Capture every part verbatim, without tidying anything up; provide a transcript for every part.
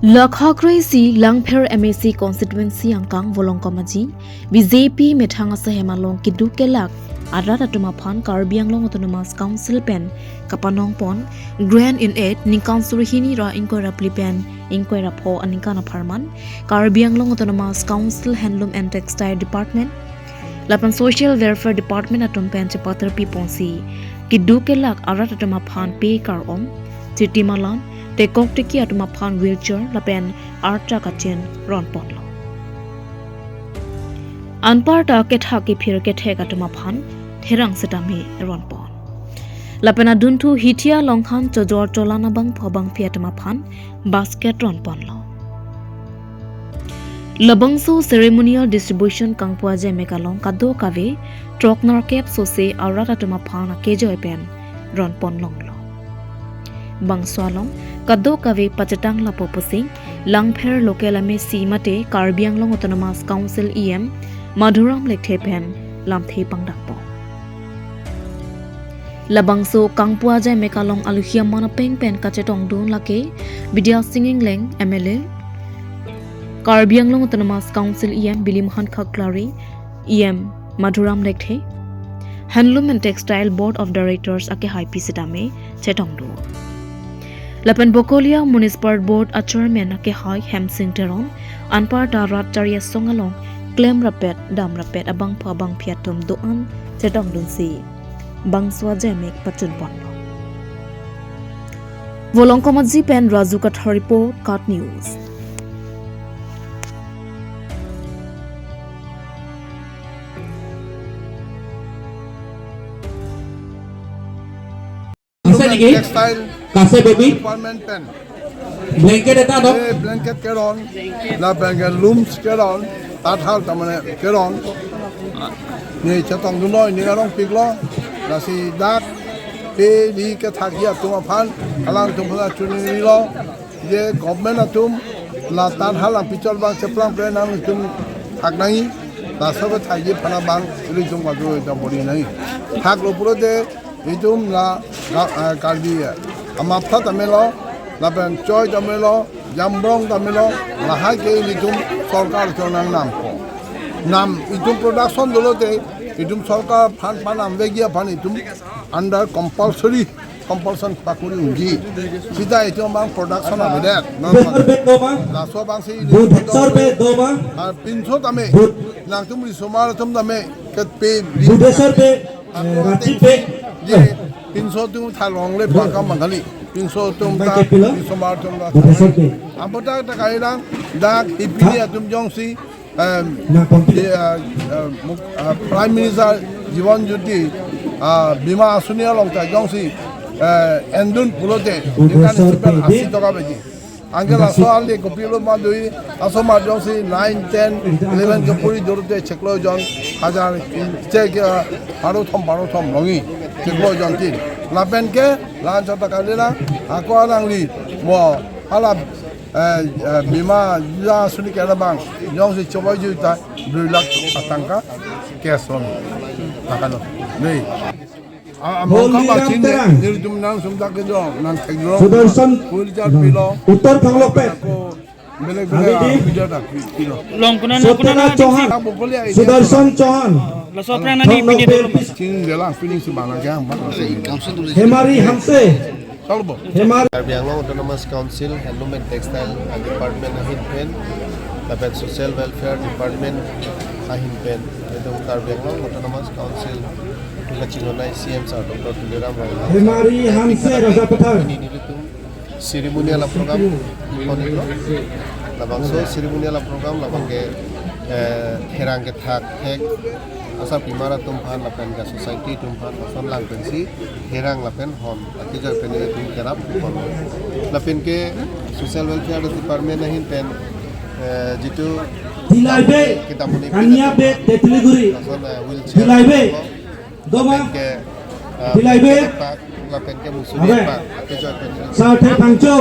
Lakha kre-isi Langpher M A C constituency angkang Volongkom Aji B J P methang asehem along keduk kelak arat atum aphan Karbi Anglong Autonomous Council pen kapanongpon Grant in Aid ningkan suri hini ra ingkoi ra phli pen ingkoi ra pho aningkan apharman Karbi Anglong Autonomous Council Handloom and Textile Department lapen Social Welfare Department atum pen chepaterpi ponsi keduk kelak arat atum aphan pe kar-om, chiti malan, tekok teki atum aphan wheelchair lapen arta kachin ronponlo. Anparta kethak kephir kethek atum aphan therang setame ronpon. Lapen adunthu Hithia Longkhan Chojor Cholan abangphu abangphi atum aphan basket ronponlo. Labangso ceremonial distribution Kangpu Ajaimek along kadokave throk nerkep sose arat atum aphan akejoi pen ronpon longlo. Bangso along kadokave pachetang lapu pusi Langpher local M A C mate Karbi Anglong Autonomous Council E M Madhuram Lekthe pen lamthe pangdakpo. Labangso Kangpu Ajaimek along aluhi aman apeng pen kachetongdun lake Bidya Sing Engleng M L A, Karbi Anglong Autonomous Council E M Bilim Hankha Klari, E M Madhuram Lekthe, Handloom and Textile Board of Directors akehaipi setame chetongdun. Lapen Bokolia Municipal Board a Chairman akehai Hemsing Teron anparta rat chari asong along klem rapet dam rapet abangphu abangphi atum do-an chetongdunsi bangso ajaimek pachunponlo. Volongkom Aji pen Raju Kathar report, KAT News. Ase niki? Textile Kase baby? Department pen. Blanket eta no? Eh, blanket keron, lapen ke looms keron, tathal tamane keron. Ne chetongdunlo, ne arongpiklo, lasi dak pe di kethakji atum aphan, alangtum aphan chunilo, je government atum la tathal lang pichol bang cheplang pen nangtum thak nangji, laso kethakji aphan abang ilitum kadu ita bori nangji. Thaklo pulote itum la, la, eh, Karbi, eh, Amapha tamelo, lapen Choi tamelo, Jambrong tamelo, lahai ke ilitum sorkar chonang nampo. Nam itum production dolote, itum sorkar aphan panam vegji aphan itum under compulsory, compulsion pakuri unji. Sita itum abang production avedet. Bhut sor pe do ma? Laso abangsi Bhut sor pe do ma? Ah, pinso tame. Bhut. Nangtum risomar atum tame. Ket pe. Bhut sor pe. Eh, Ranchi pe. Ye, pinso atum thalongle pakam bangkali. Pinso atum ta, pinso mar atum ta. Apo ta ta kailang, dak ipini atum jongsi, em, ye, eh, eh, muk-, eh, Prime Minister Jeevan Jyoti, ah, Bima Asuni along ta jongsi, eh, endun pulote, ningkan isi pen asi toka beji. Anke laso ali kopilo ma dui, aso ma jongsi nine, ten, eleven kepuri dolote chiklo jon hajar, chek, eh, pharo thom, pharo thom longji, chiklo jon tin. Lapen ke, lan chota kalila, ako alangli, mo, hala, eh, eh, Bima Asuni ke labang, jongsi chobai juta, dui lakh atangka, cash longji. Lakano, nei. Ah, ah, Holdi mongka ba Ram chin Terang. Nelitum nang sumta kedo, nang thekdrong. Sudarshan. Pulchar pilo. Uttar Phanglokpet. Ako belek belek, Abidi. Ah, pulchar dak pi-, pilo. Long kuna na, kuna Satyana na, Chauhan. Ah, bokoli ai. Sudarshan Chauhan. Laso aphrang nani pini Phanglokpet dolo. Chin jelang pini si bana jang ba. Hemari Hanse. Chalo bo. Hemari. Karbi Anglong Autonomous Council Handloom and Textile Department ahin pen, lapen Social Welfare Department ahin pen, itum Karbi Anglong Autonomous Council kachinghon C M Sir Doctor Tuliram Ronghang Hemari Hanse Rajapathar. Ini nelitum ceremonial program iponitlo. Labangso ceremonial program labang ke, eh, therang kethak thek asarpimar atum aphan lapen ke society atum aphan lason lang pensi therang lapen hon akejoi pen itum kerap ipon. Lapen ke Social Welfare Department ahin pen, eh, jitu Dilaibe, kita muni Kaniabe, Tetliguri. Lason, eh, wheelchair. Dilaibe. Doma. Lapen ke, eh, Dilaibe. Pak, lapen ke musuri Abe. Pak, akejoi pen. Sarthe Phangcho.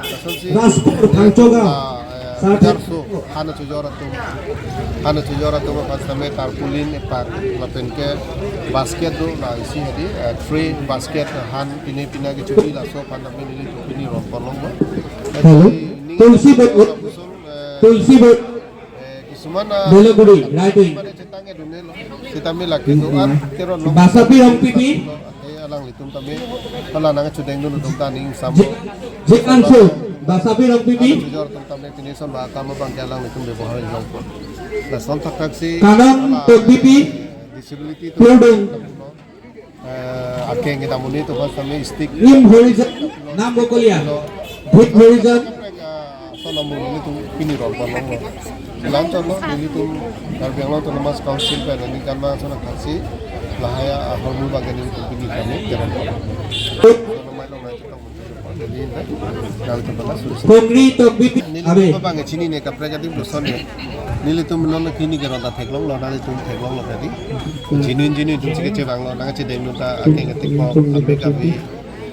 Lasonsi, Raspur Phangcho ga. Ah, eh, Sarthe. Jarso, hana chojor atum. Hana chojor atum aphan same tarpaulin epak, lapen ke basket do, la isi hadi, eh, tray basket han pine pina kechuri laso aphan nelitum pini ronpon longpo. Hello. Ini Tulsi Bot, Tulsi Bot, eh, kisuman, ah, Bolaguri, right wing. Sitame laki do, ah, Teron lo. Basapi Rongpipi. Eh, alanglitum tame, hala nangchedengdun atum ta ning sam. Jik, Jik Angso, Basapi Rongpipi. Jor atum tame pini son ba kam abang ke alanglitum bebohar ilong. Lason thakthak si, Kanong hala, Tokbipi. Disability atum. Plodung. Eh, akeng kita muni atum sitame stick. Nim Horijan, Nam Bokolia. Dhip Horijan. Sono muni atum pini rol pon longlo. Lam chonlo, nelitum Karbi Anglong Autonomous Council pen ningkan ma sono kaksi lahai ahormu abang ke nelitum pini kami jalan. Sono mai long nai chitong muni atum pon, neli nai, nelitum pon suri. Kongri Tokbipi. Nelitum Abe. Abang ke chinine kaprek adim do son ya. Nelitum non kini ke ronta theklonglo, nelitum theklonglo kadi. Genuine, genuine atum si kechevanglo, nangchedengdun ta akeng ketik po, ampe kabi.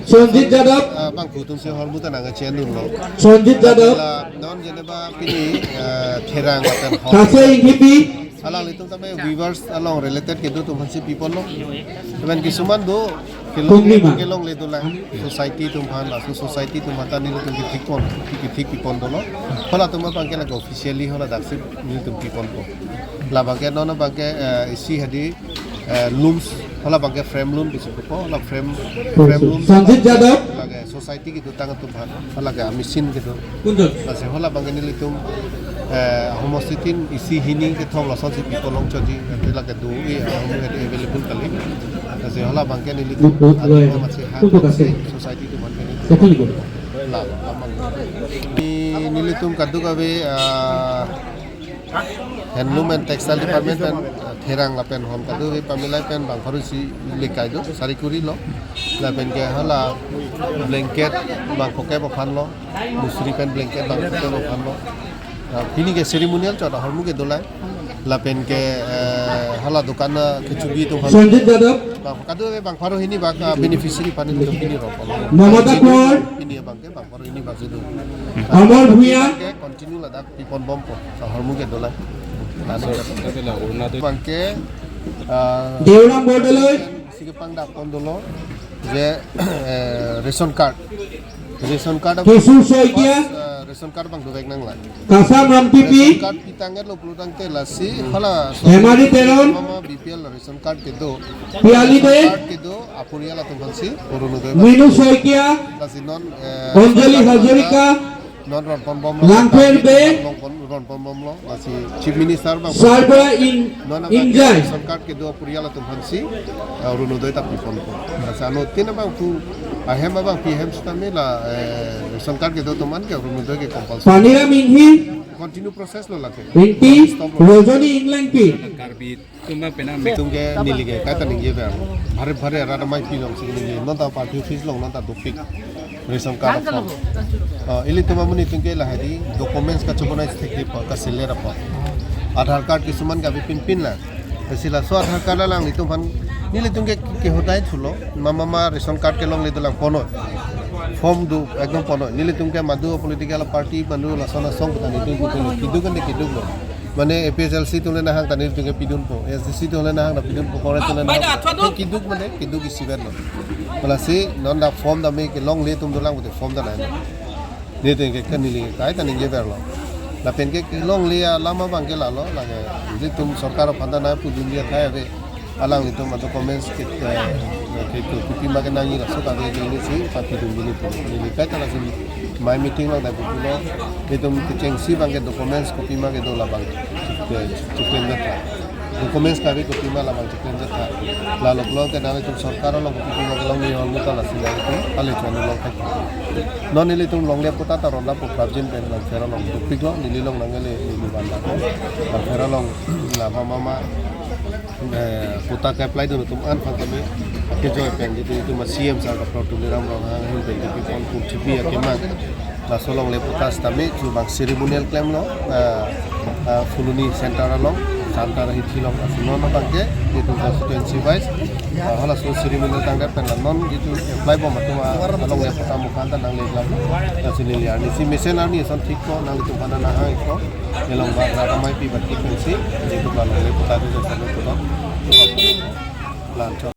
Sonjit Jadap. Ah, bang kutum si hormu ta nangchedengdunlo. Sonjit Jadap. La, non jeneba pini, eh, Therang lapen hor. Kase Inghipi. Alanglitum tame weavers along related kedo atum aphansi piponlo. Lapen kisuman do kelong, Konglima. Kelongle dolang. Society atum aphan, laso society atum aphan ta nelitum kethik pon, kethik pipon dolo. Halatum abang ke lake officially hala daksi nelitum piponpo. Labang ke non abang ke, eh, isi hadi, eh, looms, hala abang ke frame loom bisi kopo, hala frame, frame loom. Sanjit Jadhav. Lake society kedotang atum aphan, hala ke machine kedo. Kunjun. Lasi hala abang ke nelitum, eh, homostitin isi hini kethom lasonsi pipon longchotji, ante lake do, eh, hom ke available kali. Lasi hala abang ke nelitum, adi ko masi ha, kunjun kasih. Society atum aphan ke nelitum. Betul, betul. La, la, abang. Ni, nelitum kadokave, ah, Handloom and Textile Department pen, uh, Therang lapen hon kadokave pamilai pen bang pharo isi lekai do, sari kuri lo. Lapen ke hala blanket bang phokep aphan lo, musri pen blanket bang phokep aphan lo. Uh, pini ke ceremonial chot ahormu ke dolai. Lapen ke, uh, hala dokan, uh, kechubi atum aphan. Sanjit Jadhav. Bang kadokave bang pharo hini bak, uh, beneficiary aphan nelitum pini rol pon lo. Mamata Kor. Pini abang ke bang pharo hini bak si do. Amar Bhuya. Ke continue ladak pipon bompo, ahormu ke dolai. Anu, abang ke, ah, Deoram Bordoloi. Isi kepangdak pon dolo, je, eh, ration card. Ration card. Kesu Saikia. Ah, ration card abang dovek nanglang. Kasam Rongpipi. Ration card pitang lo pulo tangte lasi, hala, Hemari Teron. Mama B P L ration card kedo. Piali de. Ration card kedo, aporial atum aphansi, Orunodoi. Minu Saikia. Lasi non, eh, Anjali Hazarika. Non ron pon bomlo. Langpher Bey. Ron pon, ron pon bomlo. Lasi Chief Minister abang. Sarba In-, non abang Injai. Ration card kedo aporial atum aphansi, eh, Orunodoi ta piponpo. Lasi anuttin abang pu ahem abang pi ahem sitame la, eh, ration card kedo atum aphan ke Orunodoi ke compulsory. Paniram Inghi. Continue process lo lake. Ingti, stop lo. Rojoni Inglengpi. Karbi atum abang penang me. Itum ke neli ke kaita ningje abang. Bhari bhari rat amei pi alongsi ningje. Non ta party office along non ta dopik. Ration card aphan. Ah, ilitum amonit atum ke lahai di documents kachobonai thekthepo, kaseler aphan. Aadhaar card kisuman kavepinpin lang. Lasi laso Aadhaar card alanglitum aphan, nelitum ke ke hodai thulo, mama ma ration card kelongle dolang ponoi. Form do ekdom ponoi. Nelitum ke madu political party madu lason asong kota nelitum ke keduk kan keduk lo. Mane A P H L C atum le nahang ta nelitum ke pidunpo, A S D C atum le nahang ta pidunpo, Congress atum le nahang ta. Keduk mane keduk isivet lo. Lasi non ta form ta me kelongle atum dolang pute form ta nai. Nelitum ke kan neli kaita ningje verlo. Lapen ke kelongle alam abang ke lalo, lake nelitum sorkar aphan ta nangpudunji athai ave. Alanglitum adocuments ke, eh, ke, ke, kopima kenangji laso kave ke neli si patidunji nelitum. Neli kaita lasi mai meeting along ta pulo. Itum kechengsi abang ke documents kopima kedo labang ke, ke, keklem jatha. Documents kave kopima labang keklem jatha. Lalo pulo ke nanglitum sorkar along kopima kelong ni hol muta lasi nanglitum ale chon along thek. Non nelitum longle patta ta ronda pu prapjin pen Langpher along dopiklo, neli along nangle neli van lako. Langpher along la mama ma, eh, patta ke-apply dun atum an aphan tame kejoi pen, jadi itum C M sir Doctor Tuliram Ronghang ahin pen pipon pu chipi akemang. Laso longle patta sitame chubang ceremonial klemlo, eh, eh, Phuloni center along, center hithi along, lasi non abang ke itum constituency wise, eh, halaso ceremonial tangdet pen la non itum apply bom atum alongle patta mukhan ta nangle lang. Lasi neli arnisi mesen arni ason thikpo, nanglitum aphan ta nahang ikpo. Elong ba rat amei pi bati pensi, itum alongle patta tu jasa lo pulo. Lanchot.